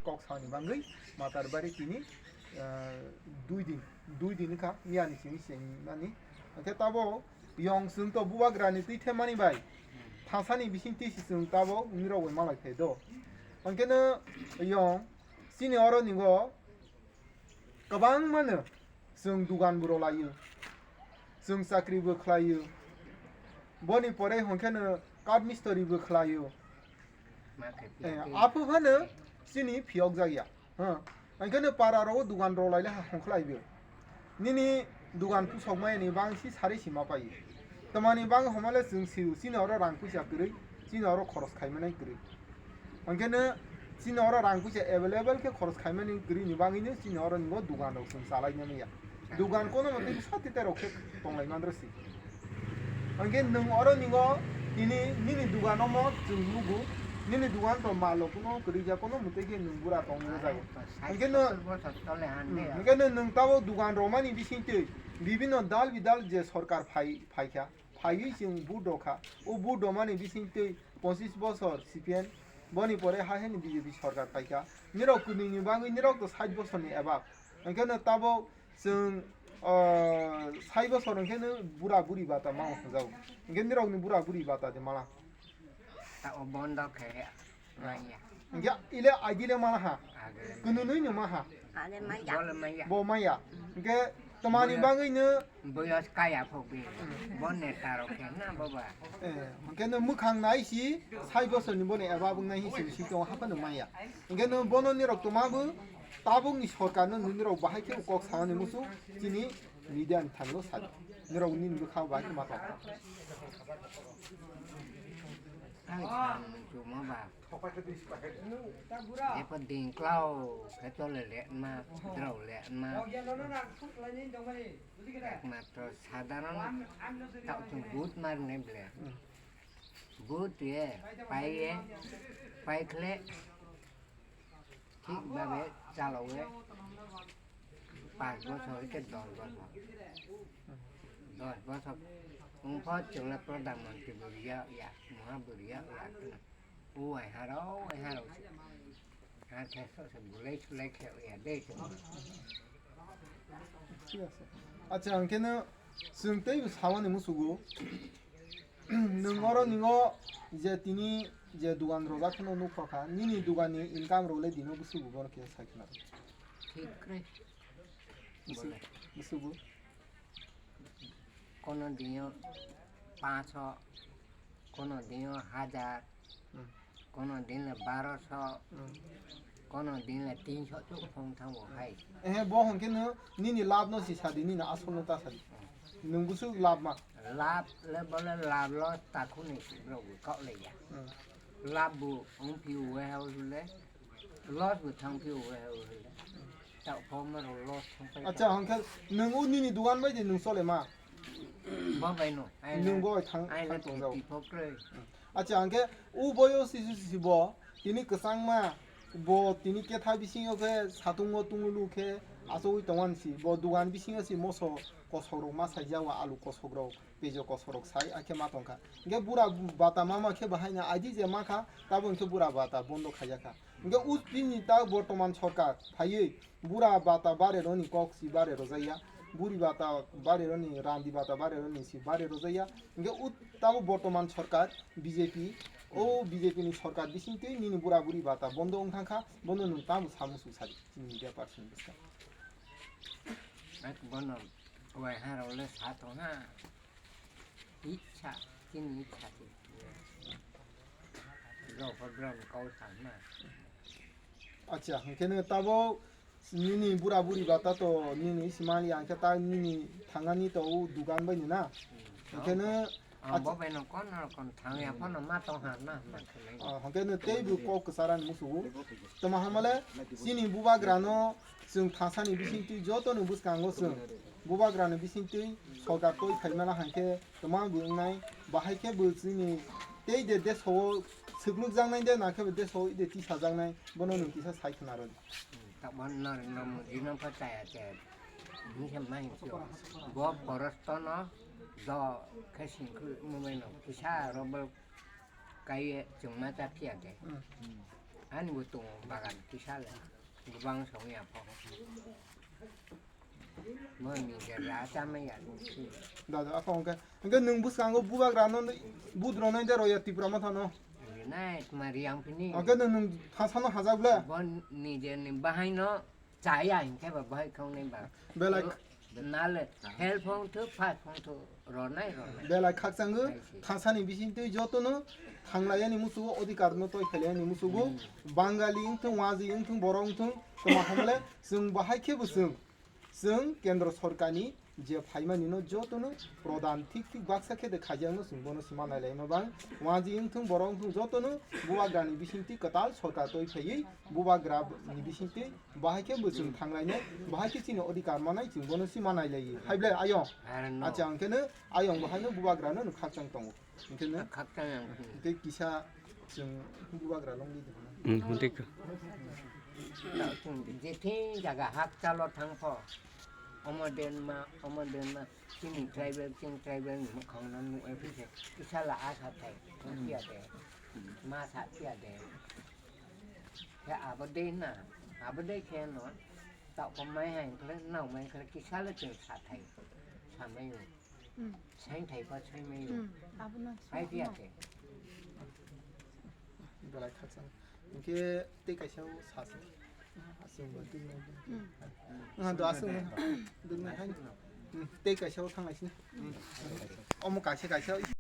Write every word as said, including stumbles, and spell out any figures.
Kok sani bangwi Matarbari tini, ah, dui din, dui din wngkha, miyani simi sengmani. Hwnkhe tabo yong chwng to bubagrani twi themmani bai thasani bising twi si chwng tabo nirok bai malai phai do. Hwnkhe no yong chini oro ningo kwbangmano chwng dugan bo rwlaio, chwng chakri bo khlaio, boni pore hwnkhe no kath mistori bo khlaio. Ma khe Eh, piya khe. Apo phano chini phiyok jak ya. Ha. Hwnkhe no para ro dugan rwlai le ha hwnkhlai bo. Nini dugan pusok maya ni bang si sari si ma pai. Tamani bang homale chwng siu, chini oro rang puisa kwrwi, chini oro khoros khai manai kwrwi. Hwnkhe no chini oro rang puisa available khe khoros khai mani kwrwi ni bangwi no chini oro ningo dugan rok chwng chalai manya. Dugan kono motwi bwsa tete rok khe tonglai mandra si. Hwnkhe nwng oro ningo tini nini dugan omo chwng nugo, nini dugan to malo kono kwrwi ya kono motwi khe nwng bura tongwi jago. Hwnkhe no, hwnkhe no nwng tabo dugan romani bisingtwi bibino dal bidal je sorkar phai, phaikha, phaiwi chwng vote rokha. O vote romani bisingtwi pochis bosor C P M, boni pore ha heni B J P sorkar phaikha. Nirok kwnwini bangwi nirok to sait bosorni above. Hwnkhe no tabo chwng, ah, sai bosor hwnkhe no bura buri bata ma hwnjago. Hwnkhe nirokni bura buri bata de mala. Ta o bondo khe manya. Hwnkhe ile agile mala ha. Agile. Kununui no ma ha. Ade maya. Bole maya. Bo maya. Hwnkhe tamani bangwi no. Boyos kaya phok bi. Bo neta rok khe na baba. Eh, hwnkhe no mwkhang nai si sai bosorni boni above wngnai hi si si to haphano maya. Hwnkhe no bono nirok toma bo tabukni sorkar no nirok bahai khe kok sanani musu chini media ni thangno sadi. Nirok nini bwkha bahai khe ma tong. Ang chuma ba. Epa ding klau khe chole le ma, drau le ma. Ekmatro sadharon tau chung but mar ne ble. But ye, pai ye, pai khle. Thik babe chalo ye. Panch bosor ke dos bosor. Dos bosor. Ungpho chwngla pradhan mantri buriya ya, maha buriya ya. Uai haro, uai haro. Hakhe sose bulai sulai khe ya de. Thik ase. Acha, ang khe no chwng tei samani musugo. Nwng oro ningo je tini je dugan rojak kheno nukha kha, nini dugan ni income rok le dino busugo bono khe sai khna. Thik kre. Busu-, busugo. Kono dinyo pancho, kono dinyo hajar, Hmm. Kono din le baroso, Hmm. Kono din le tinso chuk phong thango hai. Eh, bo hon khe no nini lab no si sadi, nini asol no ta sadi. Nwng busu lab ma. Lab le bole lab lo takhuni bro bu kok le ya. Hmm. Lab bu ong pi u he ha u le. Loss bo thang phio, eh, eh, eh. Tao phoma rok loss thang pai. Acha, hwnkhe nwng o nini dugan bai de nwng chole ma? Bo bai no. Nwng bo thang, ai thang na tong jao. Titi phok roi. Acha, hwnkhe o boyo sisi sisi bo, tini kwchangma, bo tini ketha bisingo khe satungo tungulu khe achogwi tongani si, bo dugan bisingo si moso kosok rok ma saijao, alu kosok rok, pejo kosok rok sai, akhe ma tongkha. Hwnkhe bura bata mama khe bahaino aidi je ma kha, tabo hwnkhe bura bata bondo khaijak kha. Hwnkhe o chini ta bortoman sorkar phaiwi bura bata bare roni kok si bare rojak ya, buri bata bare roni, randi bata bare roni si bare rojak ya. Hwnkhe o tabo bortoman sorkar B J P, o B J P ni sorkar bisingtwi nini bura buri bata bondo wng thang kha, bono nwng tamo samu su sadi chini media person bwskang. Bono wai ha rok le sa tong ha. Itsa, chini itsa se. Rok pho brum kau sa na. Acha, hwnkhe no tabo nini bura buri bata to nini isi mali ang khe ta nini thangani to o dugan bai ni na. Hwnkhe no ang bo bai no kon no kon thang ya phano ma tong ha na ma khe nai. Ah, hwnkhe no tei bu kok kwchara ni musugo. Tamo hamale chini bubagra no chwng thasani bisingtwi joto ni bwskango chwng bubagra ni bisingtwi sorkar toi phaimana hwnkhe Toma bo wngnai, bahai khe bo chini tei de deso o swklwk jaknai de, na khe bo deso o de tisa jaknai, bono nwng kisa sai khna rw di. Tabok no, no, mudi no pha chaya chaya. Ni khe ma hin sio. Bo porosto no do khe singkhu mumai no kisa rw bo kai chwngma cha phiya de. Hmm. Ani bo tongo bagan kisa le. Gubang song ya pho. Mo ni je ra cha me ya si. Da, da, ako hwnkhe. Hwnkhe nwng bwskango bubagrano, budrwno de roya Tipra Mothano. Nai, tma riyang pini. Hwnkhe nwng, nwng thasano hajak ble. Bo ni je ni bahai no chaya hinkhe ba bahai khong nai ba. Belai. Nale, help hong thu, fight hong thu, ronai, ronai. Belai khakchangwi, hai se. Thasani bisingtwi jotono thanglaiyani musugo, odhikar no toi khailaiyani musugo, Hmm. Bangali wngthung, Waji wngthung, Borok wngthung, tma hamle, chwng bahai khe bo chwng, chwng Kendro Sorkarni je phaimani no jotono pradhan thik thik baksa khe de khaijakno chwng bono sima nailaima bang. Waji wngthung, Borok wngthung, jotono bubagrani bisingtwi kwtal sorkar toi phaiwi bubagrani bisingtwi bahai khe bo chwng thanglainai, bahai khe chini odhikar manai chwng bono sima nailaiwi. Hai ble ayong. Ano. Acha hwnkhe no ayong bahai no bubagrano no khakchang tongo. Hwnkhe no khakchang ang. Tei kisa chwng bubagra longdi de. Hmm, hwnkhe. Jething jaga hak chalo thang pho. Omo denma, omo denma. Chini tribal, chini tribal ni mwkhang no nukwi phi se. Kisa la a sa thai. Thang phiya de. Ma sa phiya de. Khe abo de na. Abo de khe no. Tao ko mai hai khle, nao mai khle, kisa le chwng sa thai. Sa mai o. Hmm. Sain thai pa sai mai o. Hmm. Abo no. Hai phiya de. Belai khakchang. Hwnkhe tei kaisa o sa se. Aswk ba twi nai. Hmm. Ah, do aswk. Dun nai hai. Hmm, tei kaisa o thang lai sini. Hmm. Omo kaisa kaisa.